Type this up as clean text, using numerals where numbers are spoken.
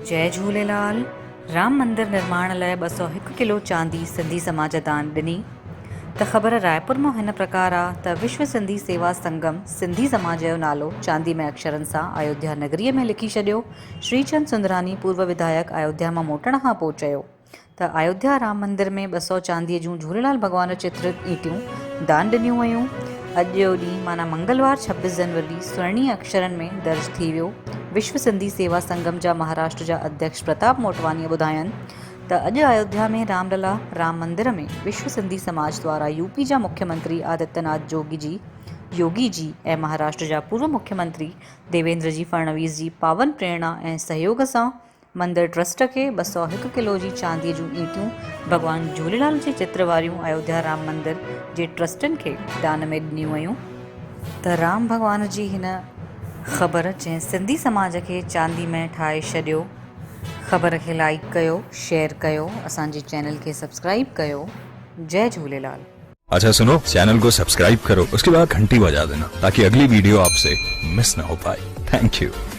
جئي جهوليلال رام مندر نرماڻ لاء 201 ڪلو چاندي سنڌي سماج دان ڏني ته خبر رائپور مان هن پرڪار آ ته وشو سنڌي سيوا سنگم سنڌي سماج جو نالو چاندي ۾ اکشرن سان ايوڌيا نگريء ۾ لکي ڇڏيو شريچند سندراني پورو وڌايڪ ايوڌيا مان موٽڻ کان پوء چيو ته ايوڌيا رام مندر ۾ 200 چانديء جون جهوليلال ڀڳوان چتر ايٽيون دان ڏنيون ويون. اڄ جو ڏينهن معنيٰ منگلوار 26 جنوري سرڻي اکشرن ۾ درج ٿي ويو. وشو سنڌي سيوا سنگم جا مهاراشٽر جا اڌيڪش پرتاپ موٽوانيء ٻڌاين ته اڄ ايوڌيا ۾ رام للا رام مندر ۾ وشو سنڌي سماج دوارا يو پي جا مکيه منتري آدتيه ناٿ جوگي جي يوگي جي ۽ مهاراشٽر جا پورو مکيه منتري ديويندر جي فرڻويس جي پاون پريرڻا ۽ سهيوگ سان مندر ٽرسٽ کي 201 ڪلو جي چانديء جون ايٽيون ڀڳوان جهوليلال جي چتر واريون ايوڌيا رام مندر جي ٽرسٽن کي دان ۾ ڏنيون ويون. ته رام ڀڳوان جي هن خبر جنهن سنڌي سماج کي چاندي ۾ ٺاهي ڇڏيو. خبر کي لائيڪ ڪيو، شيئر ڪيو، اسان جي چينل کي سبسڪرائيب ڪيو. جئي جهوليلال. اڇا سنو چينل ڪو سبسڪرائيب ڪرو اسڪي بعد گهنٽي بجا دينا تاڪي اگلي ويڊيو آپ سي مس نه هو پائي thank you.